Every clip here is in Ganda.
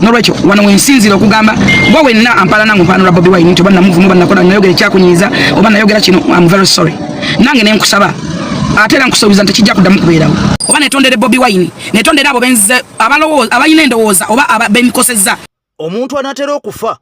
Nolwekyo wano wensinzira okugamba gwe wenna ampalana nga ompanula Bobi Wine nti oba namuvumu oba nakola nayogera ekyakunyiiza oba nayogera kino, am very sorry. Nange nenkusaba ate era nkusuubiza nti kijja kuddamu kubeerawo. Oba netondere Bobi Wine, netondere abo benze abalowooza abalina endowooza oba benkosezza. Omuntu anaatera okufa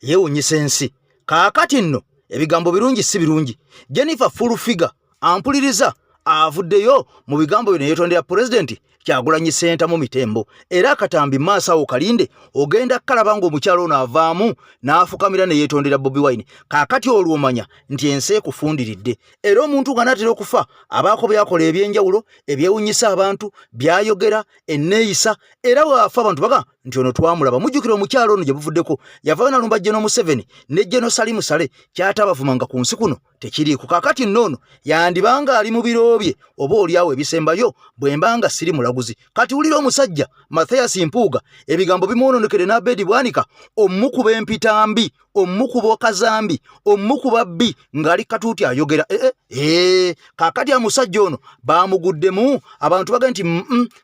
yeewunyisa ensi. Kaakati nno ebigambo birungi si birungi. Jennifer Full Figure ampuliriza avuddeyo mu bigambo bino yeetondera Pulezidenti Kyagulanyi Ssentamu mitembo, era akatambi maaso awo kalinde ogenda kukalaba ng'omukyalo ono avaamu n'afukamira ne yeetondera Bobi Wine. Kaakati olwo omanya nti ensi ekufundiridde. Era omuntu ng'anaatera okufa abaako byakola eby'enjawulo ebyewunyisa abantu, byayogera, enneeyisa, era waafa abantu baga nti ono twamulaba. Mujjukira omukyalo ono gye buvuddeko yavaayo nalumba Geno Museveni ne Geno Salimu Sale kyatabavumanga ku nsi kuno tekiriiko. Kaakati nno ono yandibanga ali mu biro bye oba oliawo ebisembayo, bwe mbanga siri mulaguzi. Kati wulira omusajja Mathias Mpuuga ebigambo bimwononekere n'Abedi Bwanika omukuba empitambi, omukuba okazambi, omukuba bbi ng'ali katuuti ayogera. Kaakati omusajja ono baamuguddemu abantu baga nti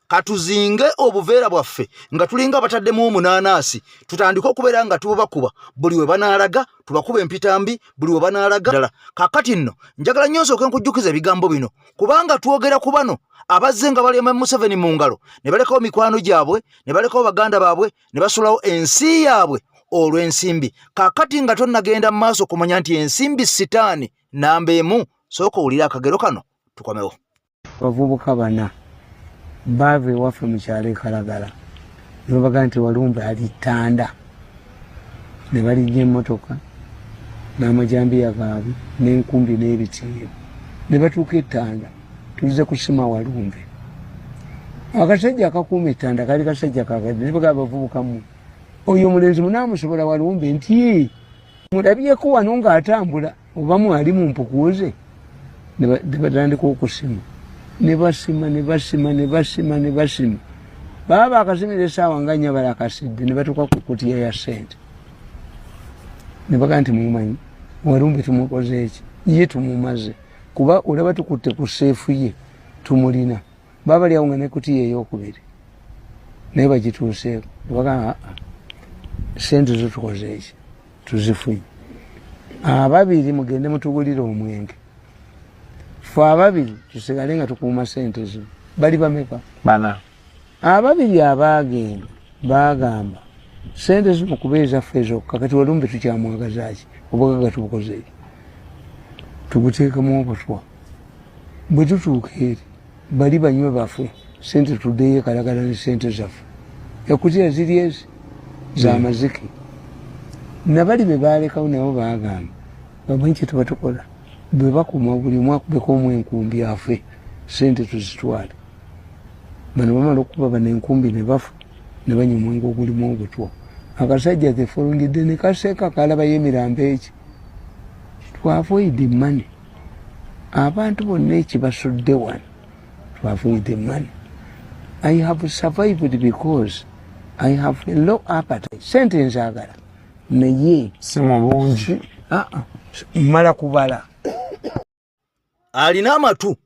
katuzinge obuveera bwaffe nga tulinga bataddemu omunaanaasi, tutandike okubeera nga tububakuba buli we banaalaga, tubakuba empitambi buli we banaalaga ddala. Kaakati nno njagala nnyo nsooke nkujjukiza ebigambo bino, kubanga twogera ku bano abazze nga balema Museveni mu ngalo ne balekawo mikwano gyabwe, ne balekawo baganda baabwe, ne basulawo ensi yaabwe olw'ensimbi. Kaakati nga tonnagenda mu maaso kumanya nti ensimbi sitaani namba emu, sooka owulire akagero kano tukomewo. Abavubuka bana baava ewaffe mu kyalo ekalagala ne babaga nti Walumbe ali Ttanda, ne balijja emmotoka n'amajambiya gaabwe n'enkumbi n'ebitiiyo ne batuuka Ettanda. Tuzze kusima Walumbe. Akasajja akakuuma Ettanda kali kasajja kakadde. Ne bagamba, abavubuka mmwe, oyo omulenzi munaamusobola Walumbe? Nti mulabyeko wano ng'atambula oba mwali mu mpukuuze. Ne batandika okusima, ne basima, ne basima, ne basima, ne basima. Baba bakasimira esaawa nga 4 balakasidde, ne batuuka ku kutiya ya sente ne baga nti mumanyi Walumbe tumukoze eki? Ye tumumaze, kuba olaba tukutte ku safe ye tumulina. Baba bali awo nga nekutiya eyokubiri naye bagituuseeko, ne bagamba, aa, sente zo tukoze eki? Tuzifunye. Ababiri mugende mutugulire omwenge, fe ababiri tusigale nga tukuuma sente zino. Bali bameka? Bana. Ababiri abaagenda bagamba sente zino kuba ezaffe zokka. Kati Walumbe tukyamwagazaki? Obwagaga tubukoze eki? Tuguteekemu obutwa. Bwe tutuuka eri bali banywe bafe, sente tuddeyo ekalagala ne sente zaffe. Ekutiya ziri ezi zamazike. Nabali be balekawo nabo bagamba bamanyi kyetuba tukola. Bwe bakuma buli omu akubeko omu enkumbi afe, sente tuzitwale. Bano bamala okukuba bano enkumbi ne bafa, ne banywa omwenge ogulimu obutwa. Akasajja the following day ne kaseka kalabayo emirambo. Eki to avoid money, abantu bonna ekibasudde wano to avoid money. I have survived because I have a low appetite. Sente nzaagala naye si mu bungi. Ah, ah, mmala kubala. Alina amatu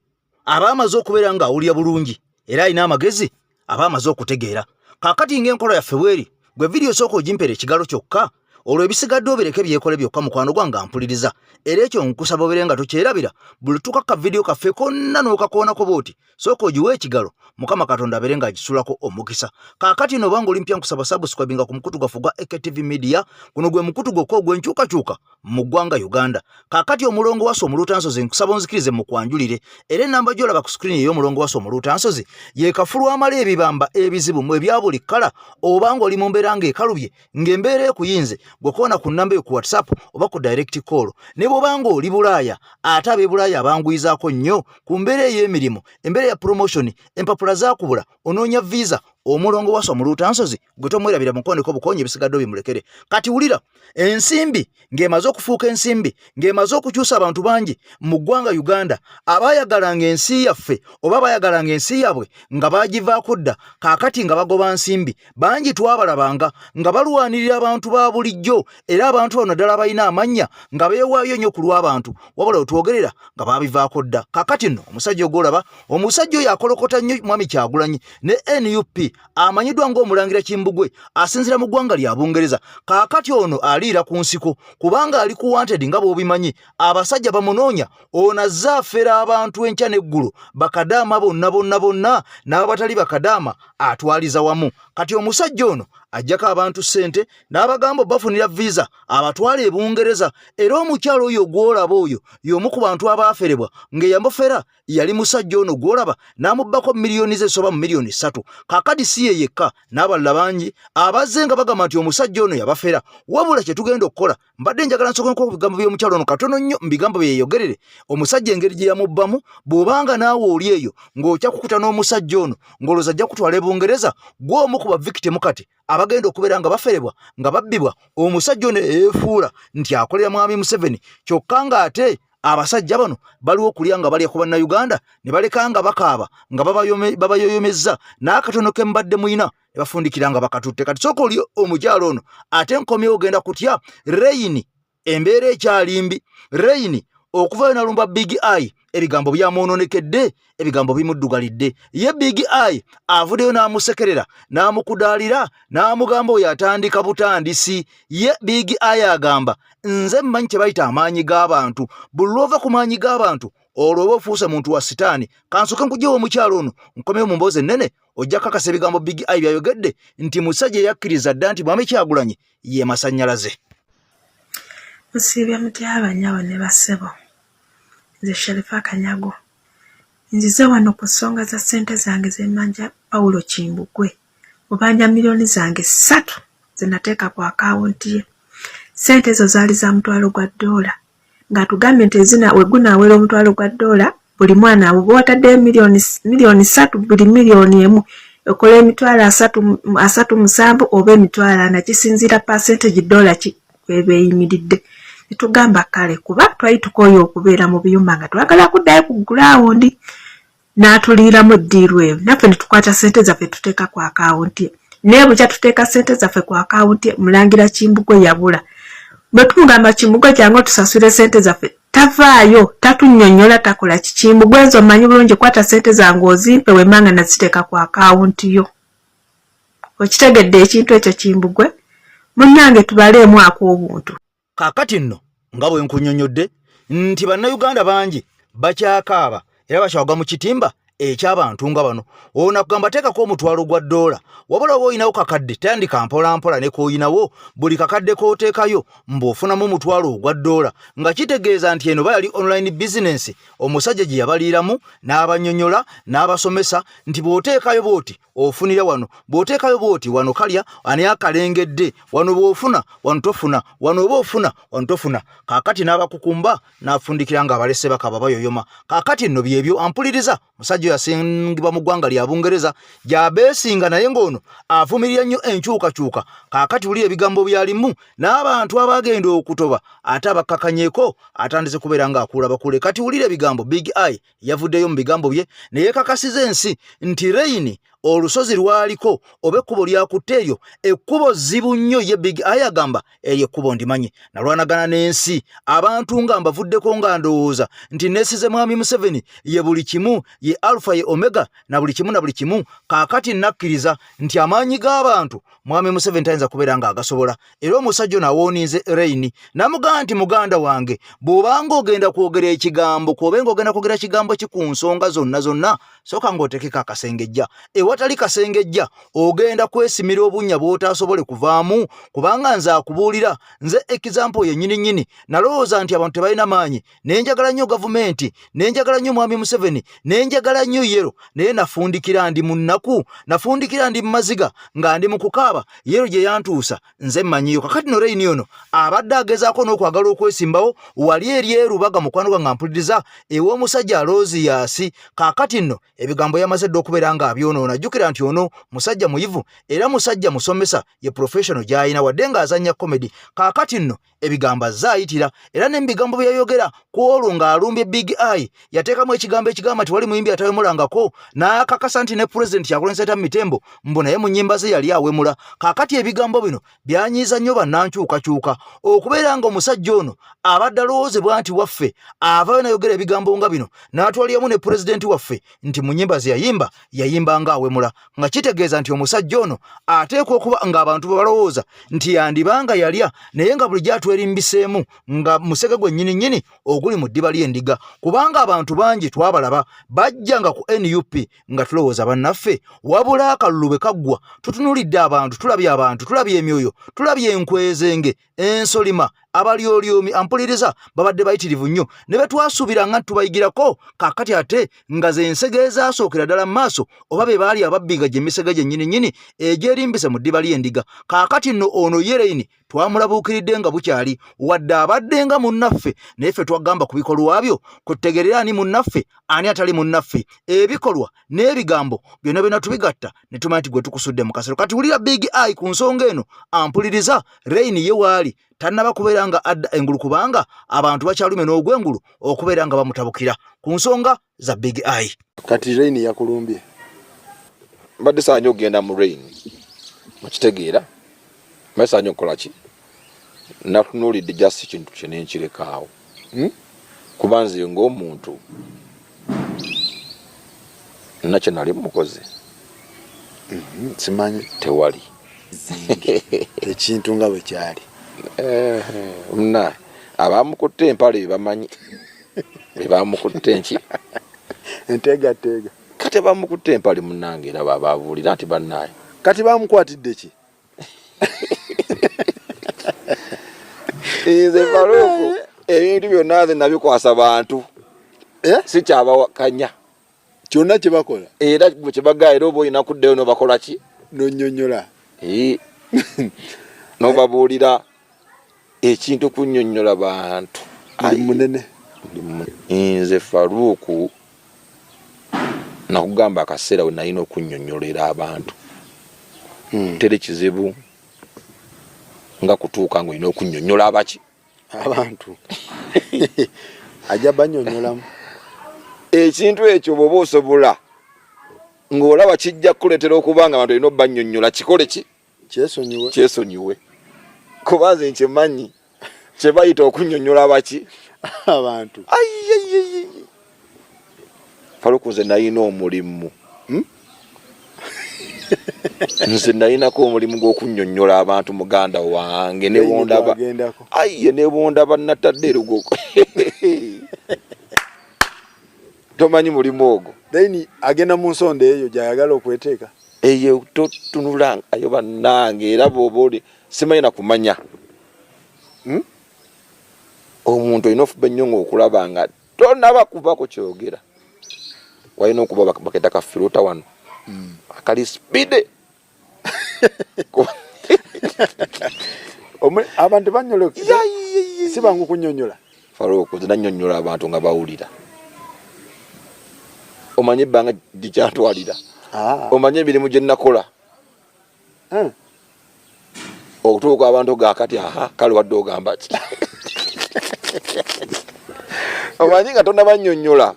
aba amaze okubeera ng'awulira bulungi, era alina amagezi aba amaze okutegeera. Kaakati ng'enkola yaffe bweri, gwe vidiyo sooka ogimpeera ekigalo kyokka, olwo ebisigadde obireke byekole byokka. Mukwano gwange ampuliriza, era ekyo nkusaba obeere nga tokyerabira. Buli tukaka vidiyo kaffe konna n'okakoonako bw'oti, sooka ogiwe ekigalo, Mukama Katonda abeere ng'agisulako omukisa. Kaakati no obanga oli mpya, nkusaba subscribinga ku mukutu gwaffe ogwa AKTV Media. Guno gwe mukutu gwokka ogw'enkyukakyuka mu ggwanga Uganda. Kaakati omulongo wasa omuluutansozi, nkusaba onzikirize mukwanjulire, era enamba gy'olaba ku screen ey'omulongo wasa omuluutansozi ye kafulu amala ebibamba ebizibu mu ebya buli kkala. Oba ng'oli mu mbeera ng'ekalubye, ng'embeera ekuyinze, gwe koona ku nnamba eyo ku WhatsApp oba ku direct call. Ne bw'oba ng'oli Bulaaya, ate ab'e Bulaaya abanguyizaako nnyo ku mbeera ey'emirimu, embeera ya promotion, empapula zaakubula, onoonya visa, omulongo wasa omuluutansozi gwe tomwerabira. Mukoneko bukonye, ebisigadde obimulekere. Kati wulira, ensimbi ng'emaze okufuuka ensimbi, ng'emaze okukyusa abantu bangi mu ggwanga Uganda abaayagalanga ensi yaffe oba abayagalanga ensi yaabwe nga baagivaako dda, kaakati nga bagoba nsimbi. Bangi twabalabanga nga balwanirira abantu ba bulijjo, era abantu bano naddala abalina amannya nga beewaayo nnyo ku lw'abantu, wabula wetwogerera nga baabivaako dda. Kaakati nno omusajja ogwolaba, omusajja oyo akolokota nnyo Mwami Kyagulanyi ne NUP. Amanyiddwa ng'Omulangira Kimbugwe, asinzira mu ggwanga lya Bungereza. Kaakati ono aliira ku nsiko kubanga ali ku wanted nga bw'obimanyi, abasajja bamunoonya. Ono azze afera abantu enkya n'eggulo, bakadaama bonna bonna bonna n'abatali bakadaama atwaliza wamu. Kati omusajja ono ajjako abantu ssente n'abagamba bafunira visa abatwala e Bungereza. Era omukyalo oyo gw'olaba oyo y'omu ku bantu abaaferebwa, ng'eyamufera yali musajja ono gw'olaba, n'amubbako miliyoni ze esoba mu miliyoni 3. Kaakati si ye yekka, n'abalala bangi abazze nga bagamba nti omusajja ono yabafera. Wabula kye tugenda okukola, mbadde njagala nsooke ku bigambo by'omukyalo ono katono nnyo, mu bigambo bye yeeyogerere omusajja engeri gye yamubbamu. Bw'obanga naawe oli eyo ng'okyakukuta n'omusajja ono ng'olowooza ajja kutwala e Bungereza, gw'omu ku ba victim kati abagenda okubeera nga baferebwa, nga babbibwa omusajja ono eyeefuula nti akolera mwami Museveni, kyokka ng'ate abasajja bano baliwo okulya nga balya ku Bannayuganda ne baleka nga bakaaba nga babayoyomezza n'akatono ke mbadde muyina ne bafundikira nga bakatutte. Kati sooka oli omukyalo ono, ate nkomyewo ogenda kutya Reyini. Embeera ekyali mbi. Reyini okuvayo nalumba Big Eye, ebigambo byamwononekedde, ebigambo bimuddugalidde. Ye Big Eye avuddeyo n'amusekerera, n'amukudaalira, n'amugamba oyo atandika butandisi. Ye Big Eye agamba, nze mmanyi kye bayita amaanyi g'abantu. Buli lwova ku maanyi g'abantu, olwo oba ofuuse muntu wa sitaani. Kansooke nkugyewo omukyalo ono, nkomeyo mu mboozi ennene, ojja kakasa ebigambo Big Eye byayogedde nti musajja yakkiriza dda nti Mwami Kyagulanyi ye masannyalaze. Musiibye mutya abannyabo ne bassebo? Nze Sharifa Kanyago. Nzize wano ku nsonga za ssente zange ze mmanja Paulo Kimbugwe. Mubanja miliyoni zange 3 ze nateeka ku akawunti ye. Ssente ezo zaali za $100, ng'atugambye nti ezina we gunaawera $100 buli mwana abo bw'otaddeyo miliyoni 3, buli miliyoni 1 ekola 337,000 oba 400,000, kisinziira percentage ddoola ki kweba eyimiridde. Ne tugamba kale, kuba twali tukooye okubeera mu biyumba nga twagala kuddayo ku ground. N'atuliiramu eddiiru eyo, naffe ne tukwata ssente zaffe tuteeka ku akawunti ye. Naye bukya tuteeka ssente zaffe ku akawunti ye, Mulangira Kimbugwe yabula. Bwe tumugamba, "Kimbugwe, kyangu otusasule ssente zaffe," tavaayo, tatunnyonnyola, takola ki. Kimbugwe, nze omanyi bulungi, kwata ssente zange ozimpe wemmanga naziteeka ku akawunti yo. Okitegedde ekintu ekyo, Kimbugwe munnange? Tubaleemu ak'obuntu. Kaakati nno nga bwe nkunnyonnyodde nti Bannayuganda bangi bakyakaaba era bakyagwa mu kitimba eky'abantu nga bano. Ono akugamba teekako $100, wabula oba olinawo kakadde, tandika mpolampola ne k'oyinawo. Buli kakadde k'oteekayo mbw'ofunamu $1, nga kitegeeza nti eno bayali online business omusajja gye yabaliiramu n'abanyonyola n'abasomesa nti bw'oteekayo bw'oti ofunira wano, bw'oteekayo bw'oti wano, kalya ani akalengedde wano, bw'ofuna wano tofuna wano, oba ofuna wano tofuna. Kaakati n'abakukumba n'afundikira nga abalese bakaba bayoyoma. Kaakati nno byebyo ampuliriza. Musajja oyo asingibwa mu ggwanga lya Bungereza gy'abeesinga, naye ng'ono avumirira nnyo enkyukakyuka. Kaakati wuli ebigambo byalimu n'abantu abagenda okutoba ate abakkakanyeeko, atandise kubeera ng'akuula bakule. Kati wulira ebigambo Big Eye yavuddeyo mu bigambo bye ne yeekakasiza ensi nti Reyini olusozi lwaliko oba ekkubo lyakutte, eryo ekkubo zzibu nnyo. Ye Big Eye agamba, eryo ekkubo ndimanyi, nalwanagana n'ensi, abantu nga mbavuddeko nga ndowooza nti neesize mwami Museveni, ye buli kimu, ye Alpha ye Omega na buli kimu na buli kimu. Kaakati nakkiriza nti amaanyi g'abantu mwami Museveni tayinza kubeera ng'agasobola. Era omusajja ono awooninze Reyini n'amugamba nti, muganda wange, bw'obanga ogenda kwogera ekigambo, kwobe ng'ogenda kwogera kigambo ki ku nsonga zonna zonna, sooka ng'otekeko akasengejja. Ewatali kasengejja ogenda kwesimira obunnya bw'otaasobole kuvaamu, kubanga nze akubuulira, nze example yennyini nnyini, nalowooza nti abantu tebalina maanyi, ne njagala nnyo gavumenti, ne njagala nnyo mwami Museveni, ne njagala nnyo yero, naye nafundikira ndi mu nnaku, nafundikira ndi mu maziga, nga ndi mu kukaaba. Yero gye yantuusa nze mmanyiyo. Kakati no Reyini ono abadde agezaako n'okwagala okwesimbawo wali eri erubaga, mukwano gwange ampuliriza, ew'omusajja Aloziyaasi. Kaakati nno ebigambo yamaze dda okubeera ng'abyonoona. Jjukira nti ono musajja muyivu era musajja musomesa, ye professional gy'alina, wadde ng'azannya comedy. Kaakati nno ebigambo azze ayitira, era ne mu bigambo bye yayogera ku olwo ng'alumbye Big Eye, yateekamu ekigambo ekigamba nti wali muyimbi atawemulangako, n'akakasa nti ne Pulezidenti Kyagulanyi Ssentamu Mitembo mbu naye mu nnyimba ze yali awemula. Kaakati ebigambo bino byanyiiza nnyo bannankyukakyuka, okubeera nga omusajja ono abadde alowoozebwa nti waffe avayo nayogera ebigambo nga bino, n'atwaliramu ne pulezidenti waffe nti mu nnyimba ze yayimba, yayimba nga awemula. awemula, nga kitegeeza nti omusajja ono ateekwa okuba ng'abantu bwe balowooza nti yandibanga yalya, naye nga bulijjo atwerimbiseemu nga musege gwe nnyini nnyini oguli mu ddiba ly'endiga, kubanga abantu bangi twabalaba bajjanga ku NUP nga tulowooza bannaffe, wabula akalulu bwe kaggwa tutunuulidde abantu, tulabye abantu, tulabye emyoyo, tulabye enkwezenge, ensolima, abalyolyomi ampuliriza babadde bayitirivu nnyo ne be twasuubiranga nti tubayigirako, kaakati ate nga ze nsege ezaasookera ddala mu maaso oba be baali ababbi nga gye misege gyennyini nnyini egyerimbise mu ddiba ly'endiga. Kaakati nno ono ye Reini twamulabuukiridde nga bukyali, wadde abadde nga munnaffe, naye ffe twagamba ku bikolwa byo kutegerera ani munnaffe ani atali munnaffe. Ebikolwa n'ebigambo byonna byonna tubigatta ne tumanya nti gwe tukusudde mu kasero. Kati wulira Big Eye ku nsonga eno ampuliriza. Reini ye waali tannaba kubeera nga adda engulu, kubanga abantu bakyalume n'ogwengulu okubeera nga bamutabukira ku nsonga za Big Eye. Kati Reini yakulumbye. Mbadde saanya okugenda mu Reini, mukitegeera, mbadde saanya okukola ki, natunuulidde just kintu kye nenkirekaawo, kuba nze ng'omuntu nakye nali mukoze. Simanyi. Tewali ekintu nga bwe kyali. Muna abamukutte empale bamanyi bebamukutte enki enteegateega. Kati abamukutte empale munnange era bababuulira nti bannaaye. Kati bamukwatidde ki? Nze Faruku ebintu byonna nze nabikwasa bantu, sikyabawakanya. Kyonna kye bakola era kyebagaa, era oba olina kuddayo nobakola ki, nonyonyola, nobabuulira ekintu, kunnyonnyola bantu munene. Nze Faruku nakugamba akaseera we nalina okunnyonnyolera abantu, teri kizibu nga kutuuka nga olina okunnyonnyola abaki abantu ajja banyonyolamu. Ekintu ekyo bw'oba osobola ng'olaba kijja kukuleetera okuba nga abantu olina obannyonnyola, kikole ki, kyesonyiwe, kyesonyiwe, kuba nze nkimanyi kye bayita okunnyonnyola abaki abantu. Faluku nze nalina omulimu, nze nalinako omulimu gw'okunnyonnyola abantu, muganda wange, nebondaba aye nebondaba natadde erugo tomanyi mulimu ogwo. Then agenda mu nsonda eyo gyayagala okweteeka. Eyo totunula ayo bannange, era bw'oba oli simanyi na kumanya, omuntu olina ofuba ennyo ng'okulaba nga tonaba kubako kyogera, walina okuba baketa ka filter wano akali speed. Abantu banyola, si bangu kunyonyola. Faruku nze nanyonyola abantu nga bawulira. Omanye ebbanga gikyantwalira, omanye emirimu gye nakola okutuuka abantu gakati aha kale wadde ogamba ki, omanyi nga tonabanyonyola,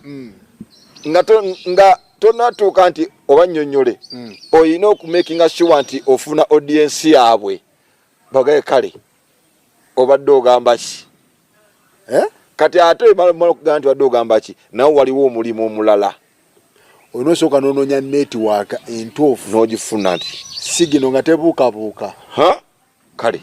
nga tonatuuka nti obanyonyole, olina okumakinga sure nti ofuna audience yaabwe bagaye kale obadde ogamba ki. Kati ate mala okugamba nti obadde ogamba ki, nawe waliwo omulimu omulala. Olina osooka n'onoonya network entuufu. N'ogifuna nti sigino nga tebuukabuuka. Kale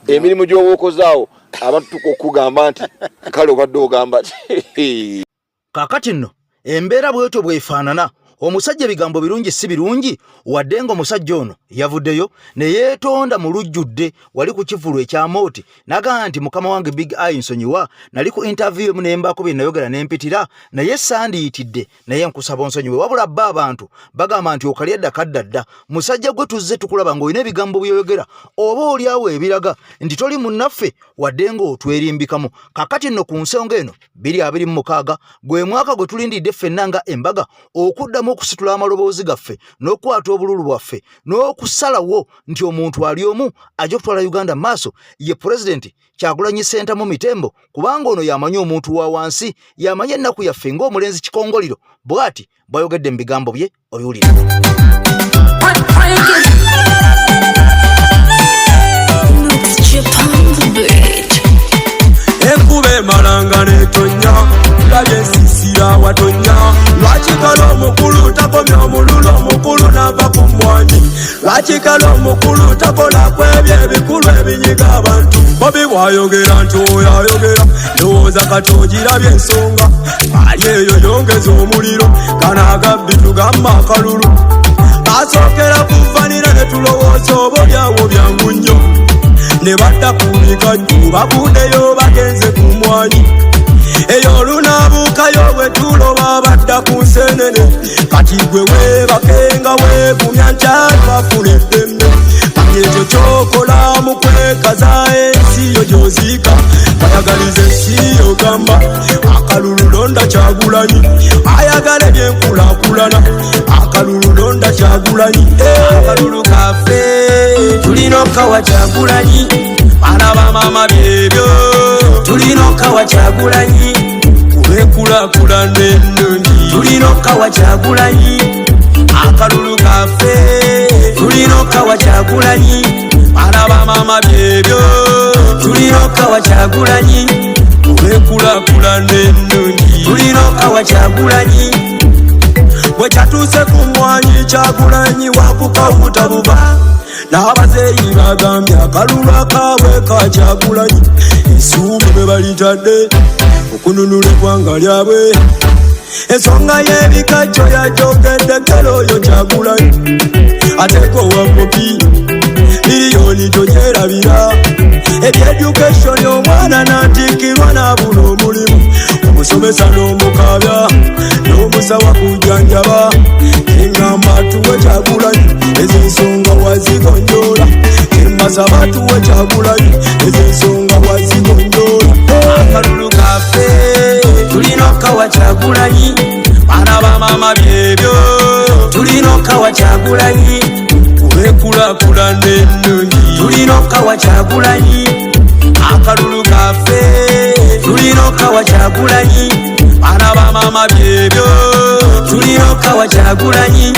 emirimu gy'oba okozaawo abantu tuka okugamba nti kale obadde ogamba ki. Kaakati nno embeera bwetyo bw'efaanana. Omusajja ebigambo birungi si birungi, wadde nga omusajja ono yavuddeyo ne yeetonda mu lujjudde wali ku kivvulu ekyamooti, n'agamba nti mukama wange Big Eye nsonyiwa, nali ku interview emu ne mbaako bye nayogera ne mpitira, naye sandiyitidde, naye nkusaba onsonyiwe. Wabula bba abantu bagamba nti okalya dda kadda dda, musajja gwe tuzze tukulaba ng'olina ebigambo by'oyogera oba oli awo ebiraga nti toli munnaffe, wadde ng'otwerimbikamu. Kaakati nno ku nsonga eno 2026 gwe mwaka gwe tulindiridde ffenna nga embaga okuddamu okusitula amaloboozi gaffe n'okukwata obululu bwaffe n'okusalawo nti omuntu ali omu ajja okutwala Uganda mu maaso ye Pulezidenti Kyagulanyi Ssentamu Mitembo, kubanga ono y'amanyi omuntu wa wansi, y'amanyi ennaku yaffe ng'omulenzi Kikongoliro bw'ati bw'ayogedde mu bigambo bye obiwulira. Enkuba emalanga netonya, labye ensisira watonya, lwaki kale omukulu takomya omululu? Obutakola kwebyo ebikulu ebinyiga abantu. Bobi bwayogera nti oyo ayogera, ndowooza kati ogirabye ensonga. Ali eyo yongeza omuliro, gano agabbi tugamba akalulu. Basookera kuvanira ne tulowooza oba olyawo byangu nnyo. Ne badda ku bikajjo, bavuddeyo bagenze ku mwanyi. Eyo olunaabuukayo bwe tuloba badda ku nsenene. Kati gwe weebake nga weegumya nkyali bafuna eddembe. Kati ekyo ky'okola mu kwekaza ensi yo gy'oziika. Bayagaliza ensi yo gamba akalulu londa Kyagulanyi. Ayagala ebyenkulaakulana akalulu londa Kyagulanyi. Akalulu kaffe tulina okawa Kyagulanyi. Baana ba maama byebyo tulina okawa Kyagulanyi. Kulwekulaakulana ennungi tulina okawa Kyagulanyi. Akalulu kaffe tulina okawa Kyagulanyi. Baana ba maama byebyo tulina okawa Kyagulanyi. Kulwekulaakulana ennungi tulina okawa Kyagulanyi. Bwe kyatuuse ku mwanyi Kyagulanyi wakukawuta buba. N'abazeeyi bagambye akalulu akaabwe ka Kyagulanyi. Essuubi bwe balitadde okununula eggwanga lyabwe. Ensonga y'ebikajjo yajogeddekera oyo Kyagulanyi. Ateeka owa Bobi miliyoni togyerabira. Eby'education omwana n'atikkirwa n'abula omulimu. Omusomesa n'omukaabya n'omusawa kujjanjaba. Engamba tuwe Kyagulanyi ezo ensonga wazigonjoola. Embasaba tuwe Kyagulanyi ezo ensonga wazigonjoola. Akalulu kaffe tulina okawa Kyagulanyi. Baana ba maama byebyo tulina okawa Kyagulanyi. Kulwekulaakulana ennungi tulina okawa Kyagulanyi. Akalulu kaffe tulina okawa Kyagulanyi. Baana ba maama byebyo tulina okawa Kyagulanyi.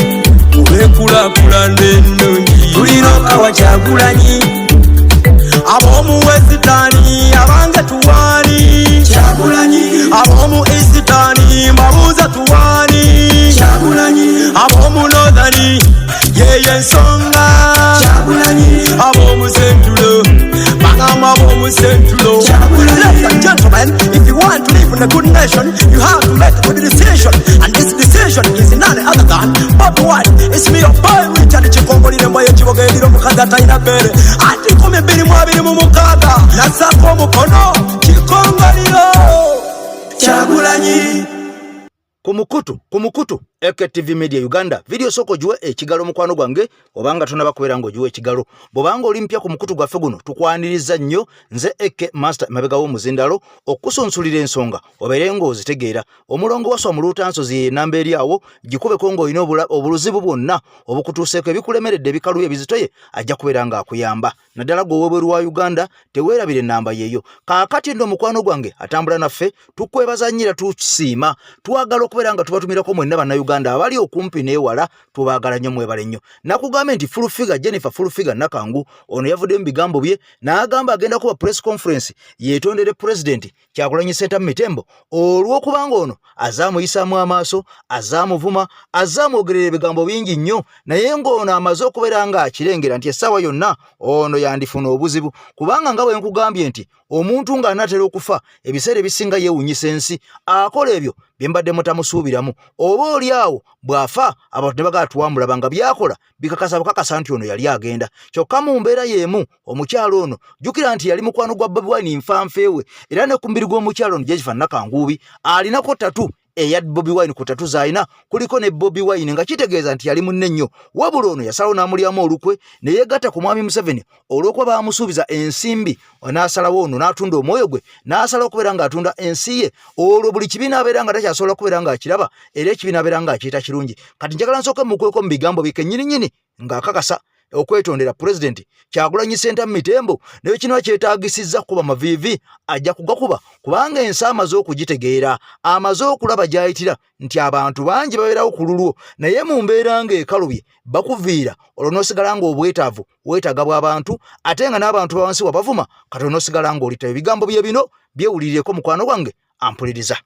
Kulwekulaakulana ennungi tulina okawa Kyagulanyi. Ab'omu Western abange tuwani Kyagulanyi. Ab'omu Eastern mbabuuza tuwani Kyagulanyi. Ab'omu Northern yeye ensonga Kyagulanyi. Ab'omu Central bagamba ab'omu Central. Ladies and gentlemen, if you want to live in a good nation, you have to make a good decision. And this decision is none other than Bobi Wine. It's me, your boy Richard Kikongolire mbwa y'ekiboga erira omukazi atalina bbeere. Ati 2026 nassaako omukono Kikongoliro Kyagulanyi. Ku mukutu AKTV Media Uganda, video soko ogiwe ekigalo mukwano gwange obanga tonaba kubeera ng'ogiwa ekigalo. Bw'obanga oli mpya ku mukutu gwaffe guno tukwaniriza nnyo. Nze AK Master mabega w'omuzindalo okusunsulira ensonga obeere ng'ozitegeera. Omulongo waswa mu luutansozi ye namba eri awo gikubeko ng'olina obuzibu bwonna obukutuuseeko ebikulemeredde ebikalu ebizitoye ajja kubeera ng'akuyamba. Naddala gwe ow'ebweru wa Uganda teweerabira ennamba yeeyo. Kaakati nno mukwano gwange atambula naffe tukwebaza nnyo era tusiima. Twagala okubeera nga tubatumirako mwenna Bannayuganda abali okumpi n'ewala, tubaagala nnyo mwebale nnyo. Nakugambye nti Full Figure Jennifer Full Figure Nakangu ono yavuddeyo mu bigambo bye n'agamba agenda kuba press conference yeetondere Pulezidenti Kyagulanyi Ssentamu Mitembo olw'okubanga ono azaamuyisaamu amaaso, azaamuvuma, azaamwogerera ebigambo bingi nnyo, naye ng'ono amaze okubeera ng'akirengera nti essaawa yonna ono yandifuna obuzibu. Kubanga nga bwe nkugambye nti omuntu ng'anaatera okufa ebiseera ebisinga yeewunyisa ensi, akola ebyo bye mbadde mutamusuubiramu. Oba oli awo bw'afa abantu ne bagala tuwamulaba nga by'akola bikakasa bukakasa nti ono yali agenda. Kyokka mu mbeera y'emu omukyalo ono jjukira nti yali mukwano gwa Bobi Wine nfanfeewe, era ne ku mubiri gw'omukyalo ono Jennifer Nakanguubi alinako tatu eya Bobi Wine. Ku tatu z'alina kuliko ne Bobi Wine, nga kitegeeza nti yali munne nnyo. Wabula ono yasalawo n'amulyamu olukwe ne yeegatta ku mwami Museveni olw'okuba baamusuubiza ensimbi, n'asalawo ono n'atunda omwoyo gwe, n'asalawo okubeera ng'atunda ensi ye. Olwo buli kibiina abeera nga takyasobola kubeera ng'akiraba, era ekibiina abeera ng'akiyita kirungi. Kati njagala nsooke mukweko mu bigambo bye kennyininyini ng'akakasa okwetondera Pulezidenti Kyagulanyi Ssentamu Mitembo, naye kino kyetaagisizza kukuba maviivi ajja kugakuba, kubanga ensi amaze okugitegeera, amaze okulaba gy'ayitira nti abantu bangi babeerawo ku lulwo, naye mu mbeera ng'ekalubye bakuviira, olwo n'osigala ng'obwetaavu weetaaga bw'abantu, ate nga n'abantu bawansi wabavuma, kati olwo n'osigala ng'olitayo. Ebigambo bye bino byewulirireko mukwano gwange ampuliriza.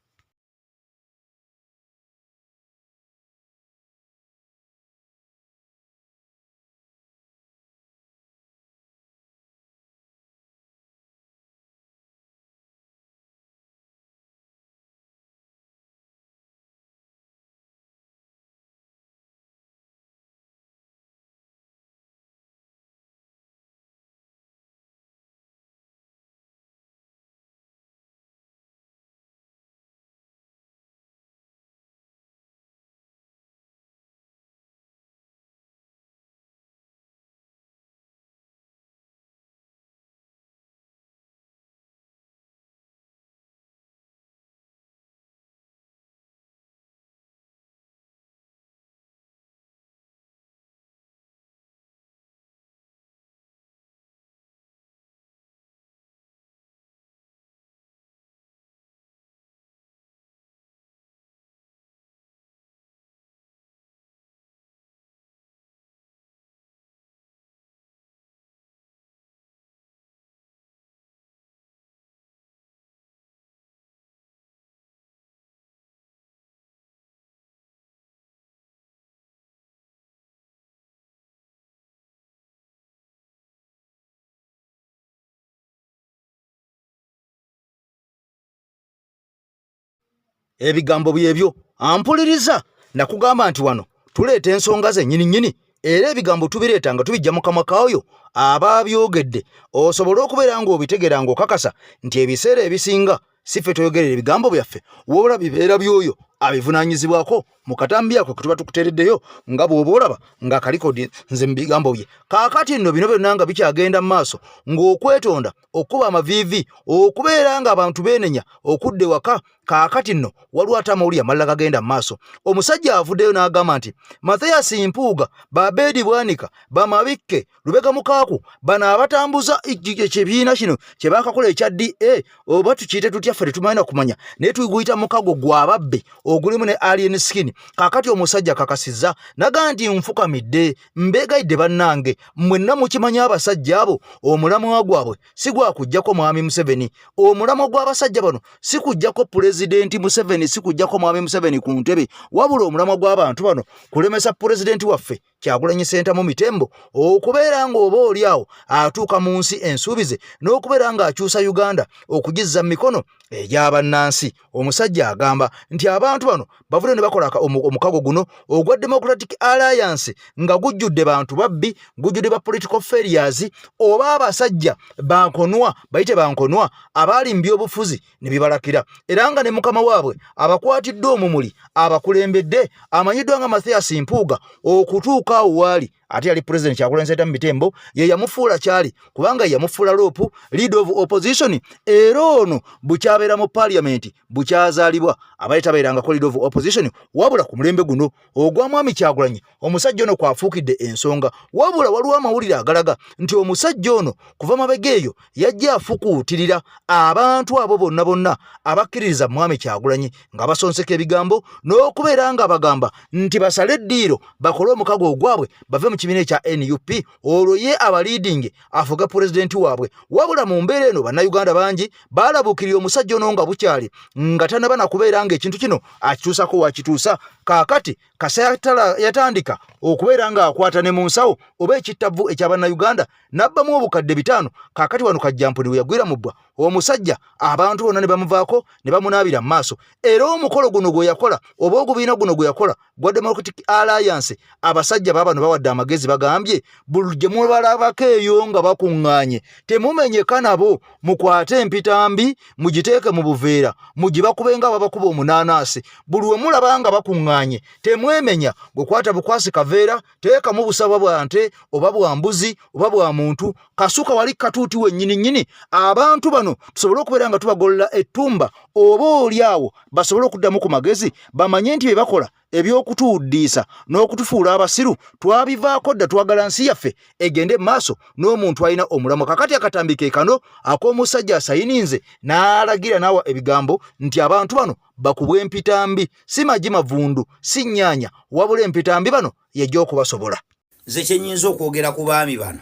Ebigambo byebyo ampuliriza nakugamba nti wano tuleeta ensonga zennyini nnyini era ebigambo tubireeta nga tubijja mu kamwa kaoyo aba abyogedde osobole okubeera ng'obitegeera ng'okakasa nti ebiseera ebisinga si ffe twogerera ebigambo byaffe wabula bibeera by'oyo abivunaanyizibwako mu katambi ako ketuba tukuteereddeyo nga bw'oba olaba ng'akalikodi nze mu bigambo bye. Kaakati nno bino byonna nga bikyagenda mu maaso ng'okwetonda okukuba amaviivi okubeera ng'abantu beenenya okudda ewaka. Kaakati nno waliwo ate amawulire amalala gagenda mu maaso. Omusajja avuddeyo n'agamba nti Mathias Mpuuga, Babeedi Bwanika, Bamabikke, Lubega Mukaaku bano abatambuza ekibiina kino kye baakakola ekya DA oba tukiyite tutya ffe tetumanyi na kumanya, naye tuguyita mukago gw'ababbi ogulimu ne Alien Skin. Kaakati omusajja akakasizza naga nti nfukamidde mbeegayidde bannange mwenna mukimanyi abasajja abo omulamwa gwabwe si gwa kuggyako mwami Museveni. Omulamwa gw'abasajja bano si kuggyako pulezidenti Museveni, si kuggyako mwami Museveni ku ntebe, wabula omulamwa gw'abantu bano kulemesa pulezidenti waffe Kyagulanyi Ssentamu Mitembo okubeera ng'oba oli awo atuuka mu nsi ensuubize n'okubeera ng'akyusa Uganda okugizza mu mikono egy'abannansi. Omusajja agamba nti abantu bano bavudde ne bakola omukago guno ogwa Democratic Alliance nga gujjudde bantu babbi, gujjudde ba political failures oba abasajja bankonwa, bayite bankonwa abaali mu byobufuzi ne bibalakira era nga ne mukama waabwe abakwatiddwa omumuli abakulembedde amanyiddwa nga Mathias Mpuuga okutuuka awo waali ate yali pulezidenti Kyagulanyi Ssentamu Mitembo ye yamufuula kyali kubanga ye yamufuula loopu leader of opposition era ono bukyabeera mu parliament bukyazaalibwa abali tabeerangako leader of opposition wabula ku mulembe guno ogwa mwami Kyagulanyi omusajja ono kwafuukidde ensonga. Wabula waliwo amawulire agalaga nti omusajja ono kuva mabega eyo yajja afukuutirira abantu abo bonna bonna abakkiririza mwami Kyagulanyi nga basonseka ebigambo n'okubeera nga bagamba nti basale eddiiro bakole omukago ogwabwe bave mu kibiina ekya NUP olwo ye abaliidingi afuge pulezidenti waabwe. Wabula mu mbeera eno bannayuganda bangi baalabuukirira omusajja ono nga bukyali nga tanaba na kubeera ng'ekintu kino akituusako wakituusa. Kaakati kasa yatandika okubeera ng'akwata ne mu nsawo oba ekittavvu ekya bannayuganda n'abbamu obukadde 500. Kaakati wano kajjampuni we yagwira mu bbwa omusajja abantu bonna ne bamuvaako ne bamunaabira mu maaso. Era omukolo guno gwe yakola oba ogubiina guno gwe yakola gwa Democratic Alliance, abasajja baabano bawadde amagezi bagambye buli gye mubalabako eyo nga bakuŋŋaanye temumenyeka nabo, mukwate empitambi mugiteeke mu buveera mugibakube nga babakuba omunaanaasi. Buli we mulaba nga bakuŋŋaanye temwemenya, gwekwata bukwasi kaveera teekamu busabwa bwa nte oba bwa mbuzi oba bwa muntu, kasuka wali katuuti wennyini nnyini abantu bano tusobole okubeera nga tubagolola ettumba oba oli awo basobole okuddamu ku magezi bamanye nti bye bakola ebyokutuwuddiisa n'okutufuula abasiru twabivaako dda, twagala nsi yaffe egende mu maaso n'omuntu alina omulamwa. Kakati akatambi ke kano ak'omusajja asayininze n'alagira n'awa ebigambo nti abantu bano bakubwa empitambi, si magi mavundu, si nnyaanya, wabula empitambi bano yejja okubasobola. Nze kyenyinza okwogera ku baami bano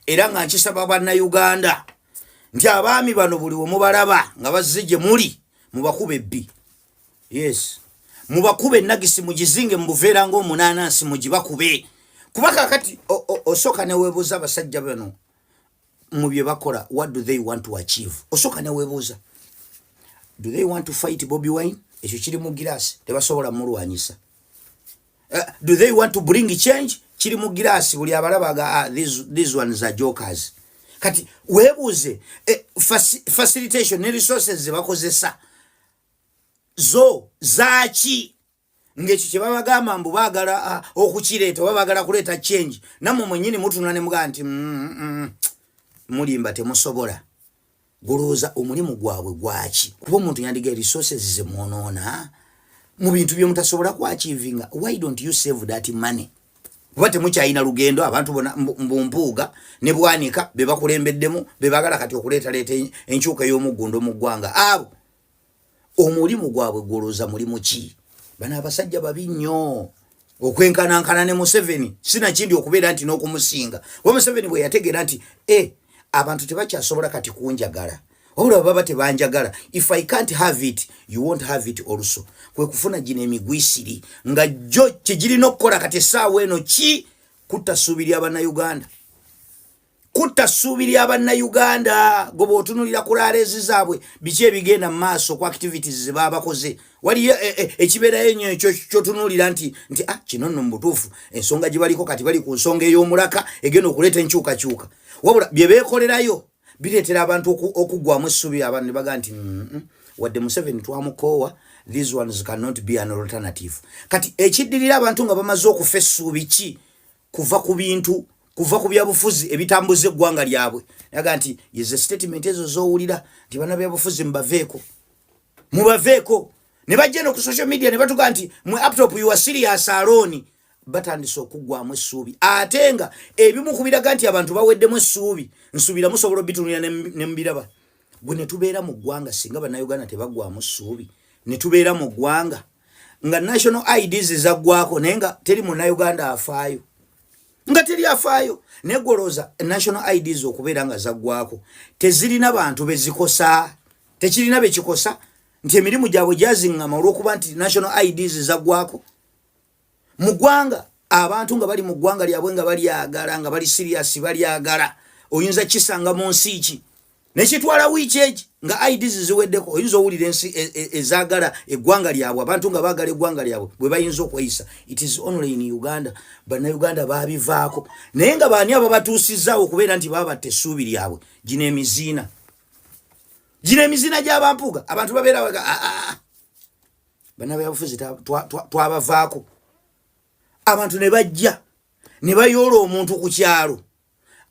era nga nkisaba bannayuganda nti abaami bano buli we mubalaba nga bazze gye muli mubakube ebbi, yes, mubakube enagisi mugizinge mu buveera ng'omunaanansi mugibakube, kuba kakati osooka neweebuuza abasajja bano mu bye bakola, what do they want to achieve? Osooka neweebuuza, do they want to fight Bobi Wine? Ekyo kiri mu giraasi, tebasobola mulwanyisa. Do they want to bring change? Kiri mu giraasi, buli abalaba ga these ones are jokers. Kati weebuuze facilitation ne resources ze bakozesa zo zaaki ng'ekyo kye babagamba mbu baagala okukireeta oba baagala kuleeta change. Nammwe mwennyini mutunula ne mugamba nti mulimba, temusobola. Golowooza omulimu gwabwe gwaki? Kuba omuntu yandiga resources ze mwonoona mu bintu bye mutasobola kwachievinga, why don't you save that money? Kuba temukyalina lugendo, abantu bona mbu Mpuuga ne Bwanika be bakulembeddemu be baagala kati okuleetaleeta enkyuka ey'omuggundo mu ggwanga. Abo omulimu gwabwe gwolowooza mulimu ki? Bano abasajja babi nnyo okwenkanankana ne Museveni, sinakindi okubeera nti n'okumusinga, kuba Museveni bwe yategeera nti abantu tebakyasobola kati kunjagala, wabula baba tebanjagala, if I can't have it, you won't have it also, kwe kufuna gino emigwisiri nga jjo kyegirina okukola kati essaawa eno ki kutta ssuubi ly'abannayuganda. Kutta ssuubi lya Bannayuganda. Gwe bw'otunulira ku laaleezi zaabwe, biki ebigenda mu maaso ku activities ze baba bakoze, waliyo ekibeerayo ennyo ekyo kyotunuulira nti ah, kino nno mu butuufu ensonga gye baliko kati bali ku nsonga ey'omulaka egenda okuleeta enkyukakyuka. Wabula bye beekolerayo bireetera abantu okuggwamu essuubi, abantu ne baga nti wadde Museveni twamukoowa, these ones cannot be an alternative. Kati ekiddirira, abantu nga bamaze okufa essuubi ki? Kuva ku bintu, kuva ku byabufuzi ebitambuza eggwanga lyabwe. Naga nti yeze statement ezo zowulira nti bannabyabufuzi mubaveeko, mubaveeko, ne bajja eno ku social media ne batuga nti mwe laptop, you are serious alone. Batandise okuggwamu essuubi, ate nga ebimu ku biraga nti abantu baweddemu essuubi, nsuubira musobola obitunulira ne mubiraba. Gwe ne tubeera mu ggwanga, singa Bannayuganda tebaggwamu ssuubi, ne tubeera mu ggwanga nga national IDs zaggwako, naye nga teri Munnayuganda afaayo, nga teri afaayo. Naye gwolowooza national IDs okubeera nga zaggwako tezirina bantu bezikosa? Tekirina bekikosa nti emirimu gyabwe gyaziŋŋama olw'okuba nti national IDs zaggwako mu ggwanga? Abantu nga bali mu ggwanga lyabwe nga balyagala, nga bali serious, balyagala, oyinza kisanga mu nsi ki nekitwala wiiki egi nga IDs ziweddeko? Oyinza owulira ensi ezaagala eggwanga lyabwe, abantu nga baagala eggwanga lyabwe bwe bayinza okweyisa? It is only in Uganda. Bannayuganda babivaako, naye nga baani ababatuusizaawo okubeera nti babatta essuubi lyabwe? Gino emiziina, gino emiziina gy'abampuuga. Abantu babeera baga ah, ah, ah. Bannabyabufuzi twabavaako. Abantu ne bajja ne bayoola omuntu ku kyalo,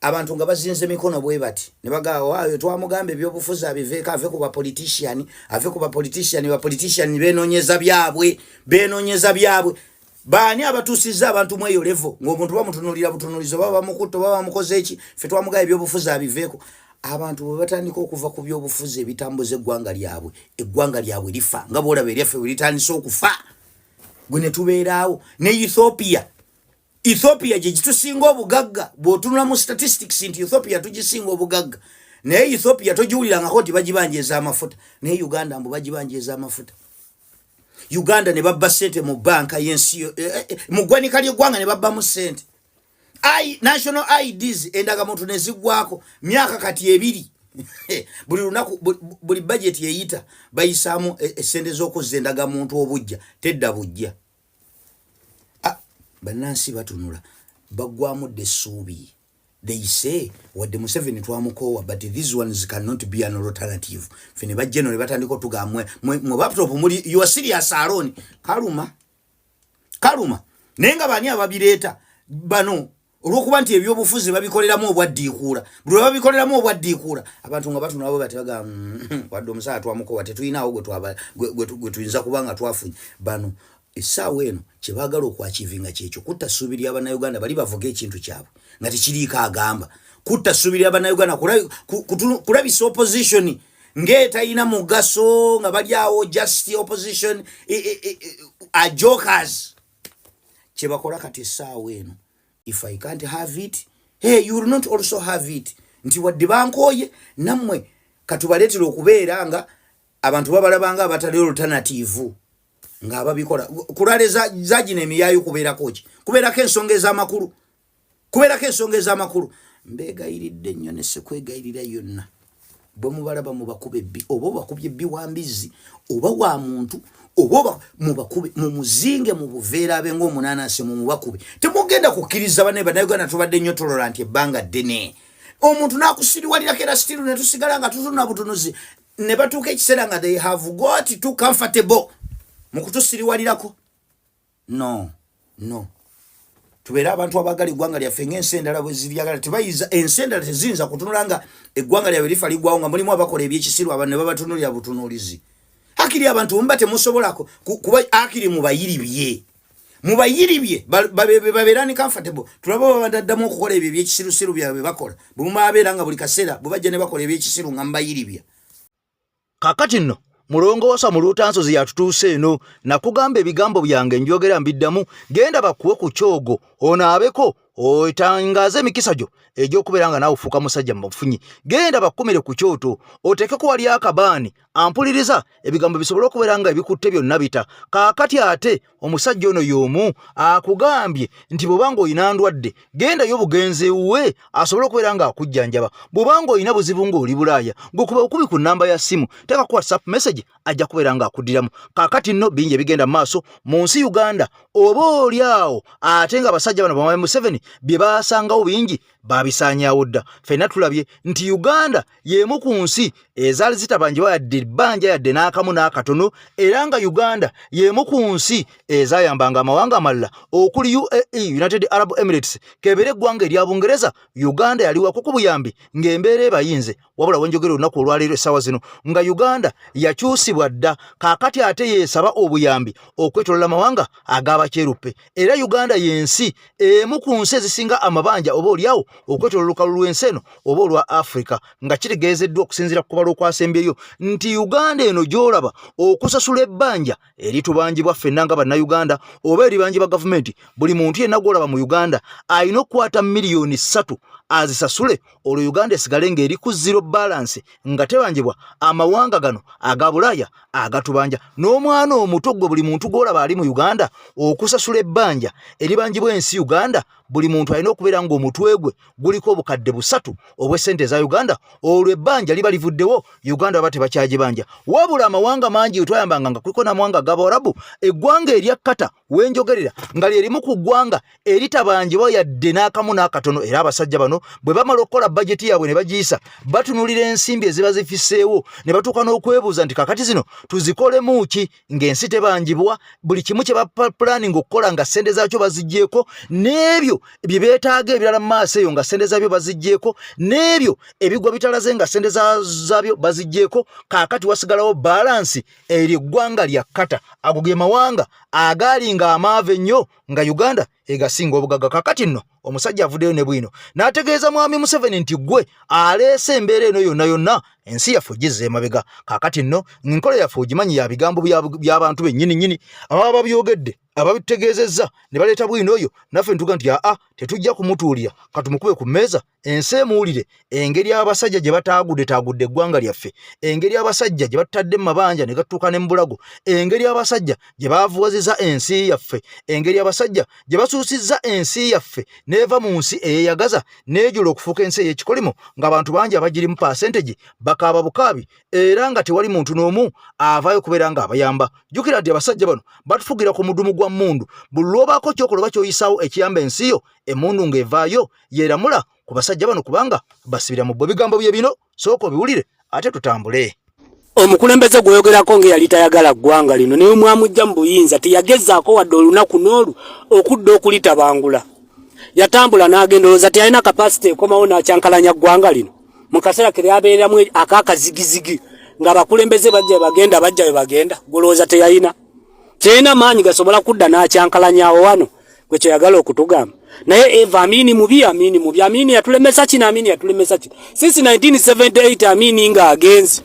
abantu nga bazinze mikono bwe bati ne bagamba, "Waayo twamugamba ebyobufuzi abiveeko, ave ku bapolitician, ave ku bapolitician, bapolitician benoonyeza byabwe, benoonyeza byabwe." Baani abatuusizza abantu mu eyo level ng'omuntu bamutunuulira butunuulizi, oba bamukutte oba bamukoze eki? Ffe twamugamba ebyobufuzi abiveeko. Abantu bwe batandika okuva ku byobufuzi ebitambuza eggwanga lyabwe, eggwanga lyabwe lifa nga bwolaba eryaffe bwe litandise okufa. Gwe ne tubeeraawo ne Ethiopia. Ethiopia gye gitusinga obugagga. Bw'otunula mu statistics nti Ethiopia tugisinga obugagga, naye Ethiopia togiwulirangako nti bagibanja ez'amafuta. Naye Uganda mbu bagibanja ez'amafuta. Uganda ne babba ssente mu banka y'ensi, mu ggwanika ly'eggwanga ne babbamu ssente. National IDs, endagamuntu ne ziggwako myaka kati 2. Buli lunaku, buli budget eyita, bayisaamu essente z'okuzza endagamuntu obujja, tedda bujja. Ah, bannansi batunula, baggwamu dda essuubi. They say, wadde Museveni twamukoowa, but these ones cannot be an alternative. Fe ne bajja eno ne batandika otugamba, mwe mwe laptop muli, you are serious alone. Kaluma, kaluma. Naye nga baani ababireeta bano? Olwokuba nti ebyobufuzi babikoleramu obwaddiikuula, buli lwe babikoleramu obwaddiikuula, abantu nga batunula bwe bati baga, wadde omusaala twamukowa, tetulinawo gwe tuyinza kuba nga twafunye." Bano essaawa eno kyebaagala okwachievinga kyekyo, kutta ssuubi lya Bannayuganda bali bavuga ekintu kyabwe nga tekiriiko. Agamba kutta ssuubi lya Bannayuganda, kulabisa opposition ng'etalina mugaso, nga bali awo just opposition a jokers. Kyebakola kati essaawa eno, if I can't have it, hey, you will not also have it. Nti wadde bankooye nammwe, katubaleetera okubeera nga abantu babalabanga abatali alternative, ng'ababikola kulale zagino emiyaayo. Kubeerako ki? Kubeerako ensonga ez'amakulu, kubeerako ensonga ez'amakulu. Mbeegayiridde nnyo ne sekwegayirira yonna, bwe mubalaba mubakuba ebbi, oba obakubye ebbi wa mbizzi oba wa muntu, oba mubakube mumuzinge mu buveera, abe ng'omunanasi, mumubakube. Temugenda kukkiriza. Bane Bannayuganda tubadde nnyo tolerant ebbanga ddene. Omuntu n'akusiriwalirako era still ne tusigala nga tutuna butunuzi, ne batuuka ekiseera nga they have got too comfortable mu kutusiriwalirako. No, no, tubeere abantu abaagala eggwanga lyaffe ng'ensi endala bwe ziryagala. Tebayiza, ensi endala teziyinza kutunula nga eggwanga lyabwe lifa liggwawo nga mulimu abakola ebyekisiru, abantu ne babatunuulira butunuulizi. Akiri abantu muba temusobola kuba akiri mubayiribye, mubayiribye, babeera ni comfortable. Tulaba babadaddamu okukola ebyo ebyekisirusiru byabwe bakola. Bwe mumabeera nga buli kaseera bwe bajja ne bakola ebyekisiru nga mubayiribya. Kakati nno mulongoosa mu luutansozi yatutuuse eno. Nakugamba ebigambo byange njogera mbiddamu, genda bakuwe ku kyogo onaabeko otangaze emikisa gyo. egy'okubeera nga naawe ofuuka musajja mu bafunyi. Genda bakumire ku kyoto, oteekeko wali akabaani ampuliriza, ebigambo bisobole okubeera nga ebikutte byonna bita. Kaakati ate omusajja ono y'omu akugambye nti bw'oba ng'olina ndwadde gendayo bugenzi ewuwe asobole okubeera ng'akujjanjaba. Bw'oba ng'olina buzibu ng'oli Bulaaya, gwe kuba bukubi ku nnamba ya ssimu, teekako WhatsApp message, ajja kubeera ng'akuddiramu. Kaakati nno bingi ebigenda mu maaso mu nsi Uganda, oba oli awo ate nga abasajja bano bamwami Museveni bye baasangawo bingi baabisaanyaawo dda. Ffenna tulabye nti Uganda y'emu ku nsi ezaali zitabanjibwa yadde ebbanja yadde n'akamu n'akatono, era nga Uganda y'emu ku nsi ezaayambanga amawanga amalala okuli UAE, United Arab Emirates, kebeere eggwanga erya Bungereza. Uganda yaliwako ku buyambi ng'embeera ebayinze. Wabula wenjogera olunaku olwaleero essaawa zino nga Uganda yakyusibwa dda, kaakati ate yeesaba obuyambi okwetolola amawanga ag'abakyeruppe. Era Uganda y'ensi emu ku nsi ezisinga amabanja oba oliawo okwetolola olukalu lw'ensi eno oba olwa Afrika, nga kitegeezeddwa okusinziira ku kubala okwasembyeyo nti Uganda eno gy'olaba okusasula ebbanja eritubanjibwa ffenna nga Bannayuganda oba eribanjibwa gavumenti, buli muntu yenna gw'olaba mu Uganda alina okukwata miliyoni 3 azisasule, olwo Uganda esigale ng'eri ku zero balance nga tebanjibwa amawanga gano aga Bulaaya agatubanja. N'omwana omuto gwe buli muntu gw'olaba ali mu Uganda okusasula ebbanja eribanjibwa ensi Uganda, buli muntu alina okubeera ng'omutwe gwe guliko obukadde 3 obw'essente eza Uganda, olwo ebbanja liba livuddewo, Uganda baba tebakyagibanja. Wabula amawanga mangi wetwayambanga nga kuliko n'amawanga ag'Abawarabu, eggwanga erya Qatar wenjogerera nga lye limu ku ggwanga eritabanjibwa yadde n'akamu n'akatono. Era abasajja bano bwe bamala okukola bajeti yaabwe ne bagiyisa, batunulira ensimbi eziba zifiseewo ne batuuka n'okwebuuza nti kakati zino tuzikolemu ki ng'ensi tebanjibwa, buli kimu kye bapulaninga okukola nga ssente zaakyo baziggyeeko, n'ebyo bye beetaaga ebirala mu maaso eyo nga ssente zaabyo baziggyeeko, n'ebyo ebigwa bitalaze nga ssente zaabyo baziggyeeko, kaakati wasigalawo balansi. Eryo eggwanga lya Qatar. Ago ge mawanga agaali nga amaavu ennyo nga Uganda egasinga obugagga. Kakati nno omusajja avuddeyo ne bwino n'ategeeza mwami Museveni nti gwe aleese embeera eno yonna yonna, ensi yaffe ogizza emabega. Kakati nno enkola yaffe ogimanyi ya bigambo by'abantu bennyini nnyini ababa babyogedde ababitutegeezezza ne baleeta bwino oyo, naffe ntuga nti aa tetujja kumutuulira, katumukube ku mmeeza ensi emuwulire engeri abasajja gye bataagudde taagudde eggwanga lyaffe, engeri abasajja gye batutadde mu mabanja ne gatuuka ne mu bulago, engeri abasajja gye baavuwaziza ensi yaffe, engeri abasajja gye basuusizza ensi yaffe n'eva mu nsi eyeeyagaza n'ejula okufuuka ensi ey'ekikolimo ng'abantu bangi abagirimu paasentegi bakaaba bukaabi era nga tewali muntu n'omu avaayo kubeera ng'abayamba. Jjukira nti abasajja bano batufugira ku mudumu gwa mmundu, buli lw'obaako ky'okola oba ky'oyisaawo ekiyamba ensi yo, emmundu ng'evaayo yeeramula ku basajja bano kubanga basibira mu bbo. Ebigambo bye bino sooka obiwulire ate tutambule. Omukulembeze gweyogerako nga eyali tayagala ggwanga lino naye mwamujja mu buyinza, teyagezaako wadde olunaku n'olu okudda okulitabangula. Yatambula n'agenda, olowooza teyalina kapasite ekomawo n'akyankalanya ggwanga lino mu kaseera ke lyabeereramu ak'akazigizigi ng'abakulembeze bajja bagenda bajja we bagenda. Golowooza teyalina maanyi gasobola kudda n'akyankalanyawo wano gwe kyoyagala okutugamba? Naye Eva, Amini mubi, Amini mubi, Amini yatulemesa kino, Amini yatulemesa kino since 1978. Amini nga agenze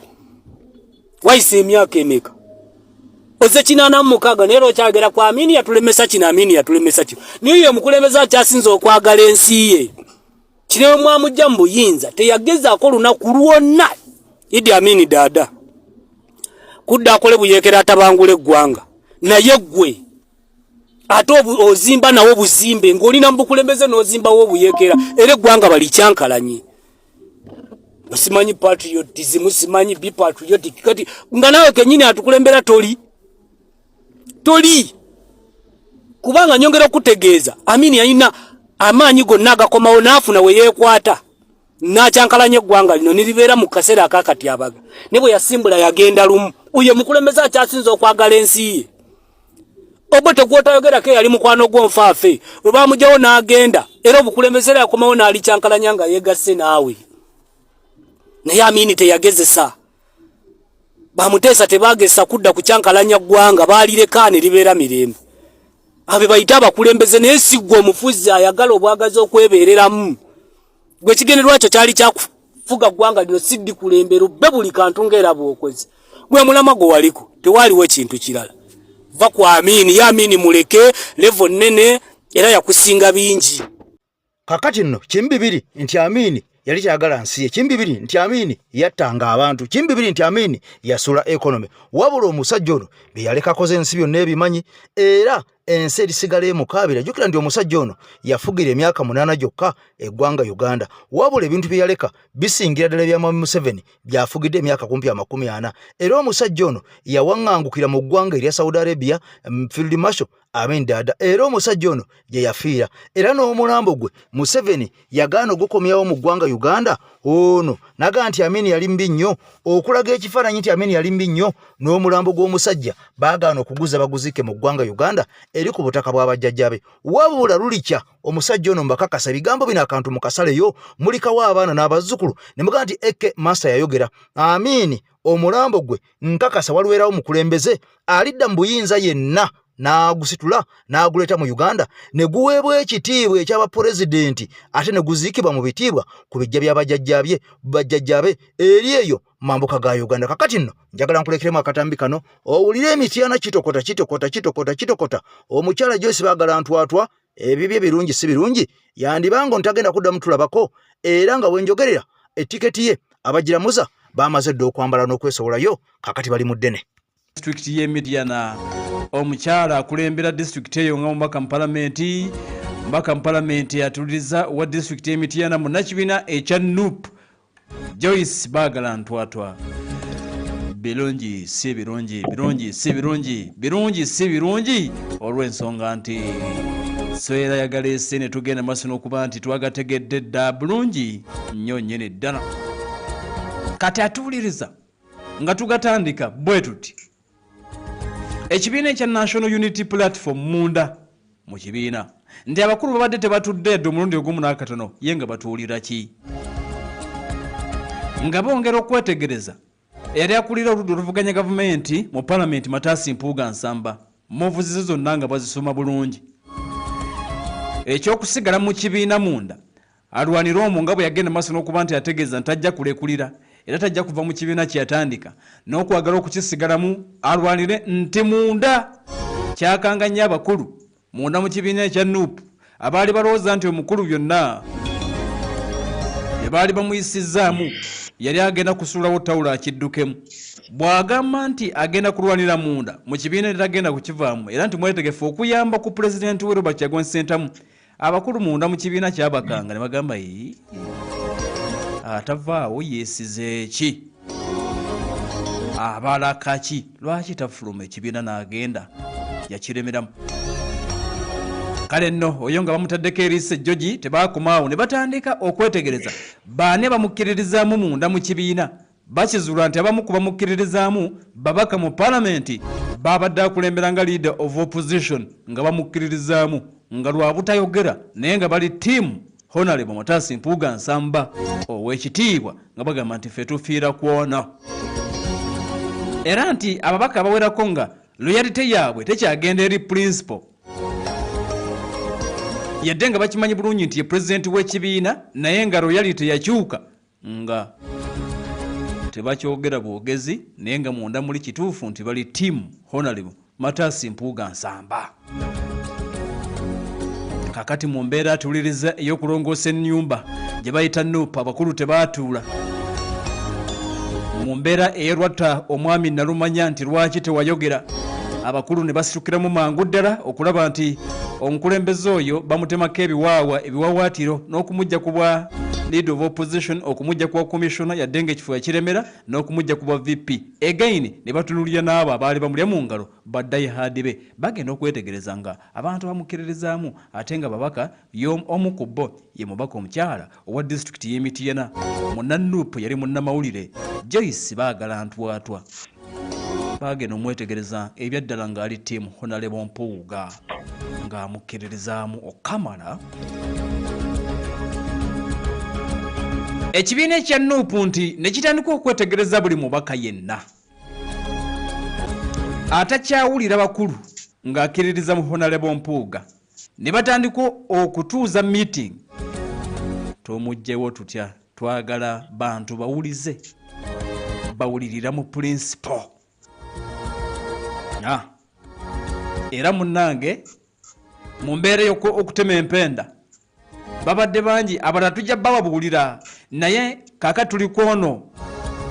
wayise emyaka emeka? Oze 86, naye okyagera ku Amini yatulemesa kino, Amini yatulemesa kino. Naye ye omukulembeze akyasinze okwagala ensi ye, kirewe mwamujja mu buyinza teyagezaako olunaku lwonna Idi Amini Dada kudda akole buyeekera atabangula eggwanga. Naye ggwe ate ozimba nawo buzimbe ng'olina mu bukulembeze n'ozimbawo obuyeekera, era eggwanga balikyankalanye. Simanyi patriotism, simanyi be patriotic, kati nga naawe kenyini atukulembera toli toli kubanga nyongera okutegeeza, Amini yalina amaanyi gonna agakomawo n'afuna we yeekwata n'akyankalanya eggwanga lino niribeera mu kaseera akakati abaga. Ne bwe yasimbula yagenda lumu. Oyo mukulembeze akyasinze okwagala ensi ye. Obote gwotayogerako eyali mukwano gw'onfaafe, bwe bamugyawo n'agenda, era obukulembeze era yakomawo n'alikyankalanya nga yeegasse naawe. Naye Amini teyagezesa, bamuteesa tebagesa kudda kukyankalanya ggwanga, baalireka ne libeera mirembe. Abe bayite abakulembeze, naye si ggwe omufuzi ayagala obwagazi okwebeereramu. Gwe ekigendererwa kyo kyali kyakufuga ggwanga lino, si ddikulembera obbe buli kantu ng'era bw'okoze. Gwe mulamwa gwe waliko, tewaaliwo kintu kirala. Va ku Amini, ye Amini muleke levo nnene era yakusinga bingi. Kakati nno kimu bibiri nti Amini yali tayagala nsi ye, kimu bibiri nti Amini yattanga abantu, kimu bibiri nti Amini yasuula economy. Wabula omusajja ono bye yaleka akoze ensi byonna ebimanyi, era ensi erisigala emukaabira. Jjukira nti omusajja ono yafugira emyaka 8 gyokka eggwanga Uganda, wabula ebintu bye yaleka bisingira ddala ebya Mwami Museveni by'afugidde emyaka kumpi 40. Era omusajja ono yawaŋŋangukira mu ggwanga erya Saudi Arabia, Field Marshal Amin Dada, era omusajja ono gye yafiira, era n'omulambo gwe Museveni yagaana ogukomyawo mu ggwanga Uganda. Ono naga nti Amin yali mubi nnyo, okulaga ekifaananyi nti Amin yali mubi nnyo, n'omulambo gw'omusajja baagaana okuguza baguziike mu ggwanga Uganda eri ku butaka bwa bajjajjaabe. Wabula lulikya omusajja ono mbakakasa ebigambo bino akantu mukasaleyo, mulikawo abaana n'abazzukulu ne mugamba nti Eke Master yayogera. Amin omulambo gwe nkakasa waliwerawo mukulembeze alidda mu buyinza yenna n'agusitula n'aguleeta mu Uganda ne guweebwa ekitiibwa eky'abapulezidenti ate ne guziikibwa mu bitiibwa ku bijja bya bajjajjaabe eri eyo mambuka ga Uganda. Kakati nno njagala nkulekeremu akatambi kano owulire emityana kitokota kitokota kitokota kitokota. Omukyala Joyce Baagala Ntwatwa ebibye birungi si birungi, yandibanga ntagenda kuddamu tulabako, era nga wenjogerera etiketi ye abagiramuza bamaze dda okwambala n'okwesowolayo, kakati bali mu ddene. Disitulikiti y'e Mityana, omukyala akulembera disitulikiti eyo nga mubaka mu palamenti, mubaka mu palamenti atuliriza owa disitulikiti y'e Mityana munnakibiina ekya NUP Joyce Baagala Ntwatwa. Birungi si birungi, birungi si birungi, birungi si birungi, olw'ensonga nti soera yagaleese ne tugenda maaso n'okuba nti twagategedde dda bulungi nnyo nnyini ddala. Kati atuwuliriza nga tugatandika bwe tuti. Ekibiina ekya National Unity Platform munda mu kibiina nti abakulu babadde tebatudde yadde omulundi ogumu n'akatono, ye nga batuulira ki? Nga bongera okwetegereza, eyali akulira oludda oluvuganya gavumenti mu palamenti Mataasi Mpuuga Nsamba muvuzi ze zonna nga bazisoma bulungi. Ekyokusigala mu kibiina munda alwanire omwo nga bwe yagenda maaso n'okuba nti ategeeza nti tajja kulekulira era tajja kuva mu kibiina kye yatandika n'okwagala okukisigalamu alwanire nti munda kyakanga nnyo abakulu munda mu kibiina ekya NUP abaali balowooza nti omukulu byonna bye baali bamuyisizzaamu yali agenda kusuulawo tawulo akiddukemu. Bw'agamba nti agenda kulwanira munda mu kibiina era tagenda kukivaamu era nti mwetegefu okuyamba ku pulezidenti we Robert Kyagulanyi Ssentamu, abakulu munda mu kibiina kyabakanga ne bagamba ii atavaawo yeesize ki, abala kaki, lwaki tafuluma ekibiina n'agenda yakiremeramu. Kale nno oyo nga bamutaddeko eriiso ejjogi tebaakoma awo ne batandika okwetegereza baani abamukkiririzaamu munda mu kibiina. Bakizuula nti abamu ku bamukkiririzaamu babaka mu palamenti baabadde akulembera nga leader of opposition nga bamukkiririzaamu nga lwa butayogera naye nga bali ttiimu Honalebo Mataasi Mpuuga Nsamba ow'ekitiibwa nga bagamba nti ffe tufiira kwona, era nti ababaka abawerako nga loyalty yaabwe tekyagenda eri principal yadde nga bakimanyi bulungi nti ye pulezidenti w'ekibiina naye nga royalty yakyuka nga tebakyogera bwogezi naye nga munda muli kituufu nti bali team Honorable Matasi Mpuuga Nsamba. Kakati mu mbeera atuuliriza ey'okulongoosa ennyumba gye bayita NUP, abakulu tebaatuula mu mbeera eyerwatta omwami Nalumanya nti lwaki tewayogera, abakulu ne basitukiramu mangu ddala okulaba nti omukulembeze oyo bamutemako ebiwaawa ebiwawaatiro n'okumujja ku bwa leader of opposition, okumujja ku bwa commissioner yadde ng'ekifo yakiremera, n'okumujja ku bwa VP. Again ne batunulira n'abo abaali bamulya mu ngalo ba diehard be, bagenda okwetegereza nga abantu bamukkiririzaamu ate nga babaka, omu ku bo ye mubaka omukyala owa disitulikiti y'e Mityana munna NUP yali munnamawulire Joyce Baagala Ntwatwa. Baagenda omwetegereza ebyaddala ng'ali ttiimu Honalebo Mpuuga ng'amukkiririzaamu okukamala. Ekibiina ekya NUP nti ne kitandika okwetegereza buli mubaka yenna atakyawulira bakulu ng'akkiririza mu Honalebo Mpuuga ne batandika okutuuza meeting. Tumuggyewo tutya? Twagala bantu bawulize, bawulirira mu principle. Era munnange mu mbeera y'okutema empenda Babadde bangi abalala tujja bababuulira, naye kaaka tuli kwono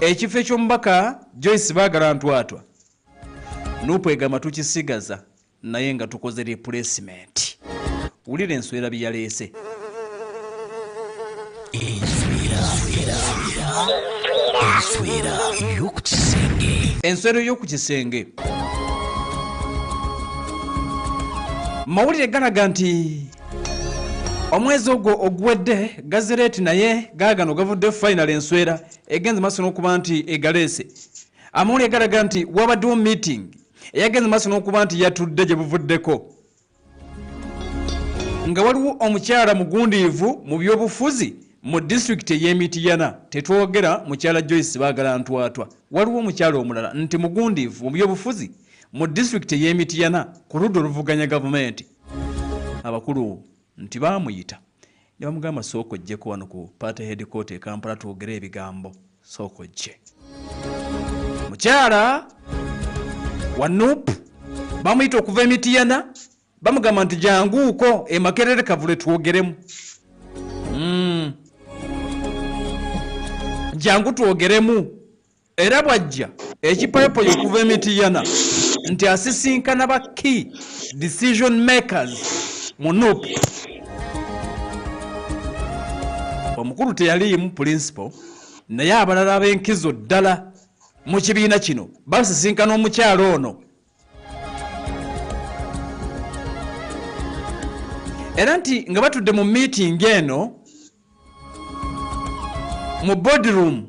ekifo eky'omubaka Joyce Baagala Ntwatwa. NUP egamba tukisigaza naye nga tukoze replacement. Wulira enswera bye yaleese. Enswera y'oku kisenge. Mawulire galaga nti omwezi ogwo oguwedde gazireeti naye gaagano gavudde final enswera egenze maaso n'okuba nti egaleese. Amawulire galaga nti wabaddewo meeting eyagenze maaso n'okuba nti yatudde gye buvuddeko, nga waliwo omukyala mugundiivu mu byobufuzi mu disitulikiti ey'Emitiyana. Tetwogera mukyala Joyce Baagala Ntwatwa, waliwo omukyala omulala nti mugundiivu mu byobufuzi mu disitulikiti ey'Emitiyana ku ludda oluvuganya gavumenti. Abakulu nti baamuyita ne bamugamba sooka ojjeko wano ku party headquarter e Kampala twogere ebigambo, sooka ojje. Mukyala wa NUP bamuyita okuva Emitiyana, bamugamba nti janguuko e Makerere Kavule twogeremu. Jangu twogeremu. Era bw'ajja ekipoyopoyo okuva Emitiyana nti asisinkana ba key decision makers mu NUP. Omukulu teyaliimu principal, naye abalala ab'enkizo ddala mu kibiina kino basisinkana omukyala ono. Era nti nga batudde mu meeting eno mu boardroom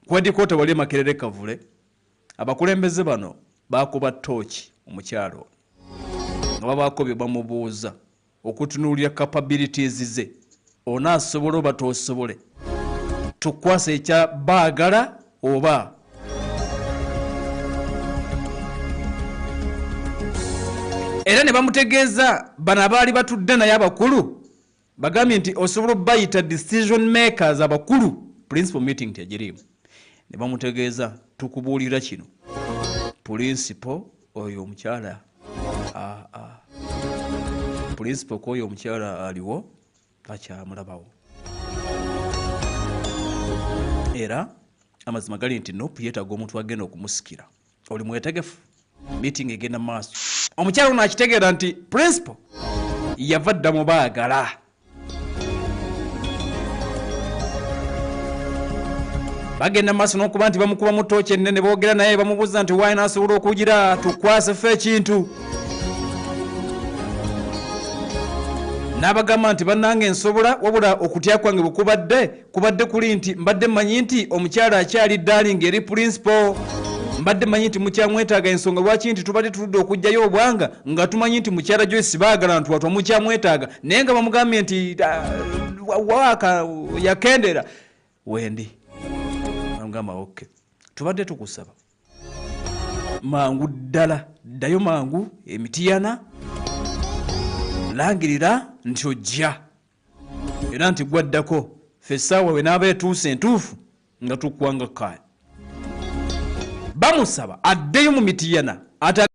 ku headquarter wali e Makerere Kavule, abakulembeze bano baakuba ttooki omukyala ono nga babaako bye bamubuuza okutunuulira capabilities ze, onaasobola oba toosobole, tukwasa ekya Baagala oba. Era ne bamutegeeza bano abaali batudde naye abakulu bagambye nti osobola obayita decision makers abakulu, principal meeting tegiriimu. Ne bamutegeeza tukubuulira kino, principal oyo omukyala principal kwoyo omukyala aliwo takyamulabawo. Era amazima gali nti NUP yeetaaga omuntu agenda okumusikira. Oli mwetegefu? Meeting egenda mu maaso. Omukyala ono akitegeera nti principal yava dda mu Baagala. Bagenda maaso n'okuba nti bamukuba mu ttooki ennene, boogera naye bamubuuza nti wayi n'asobola okugira tukwase ffe ekintu. N'abagamba nti bannange nsobola, wabula okutya kwange bwe kubadde kuli nti mbadde mmanyi nti omukyala akyali darling eri principal, mbadde mmanyi nti mukyamwetaaga, ensonga lwaki nti tubadde tuludde okuggyayo obwanga nga tumanyi nti mukyala Joyce Baagala Ntwatwa mukyamwetaaga, naye nga bamugambye nti waaka yakendera wendi. Bamugamba okay, tubadde tukusaba mangu ddala ddayo mangu Emitiyana, langirira nti ojja era nti gwaddako ffe essaawa we n'aba etuuse entuufu nga tukwanga kaadi. Bamusaba addeyo mu Mitiyana ate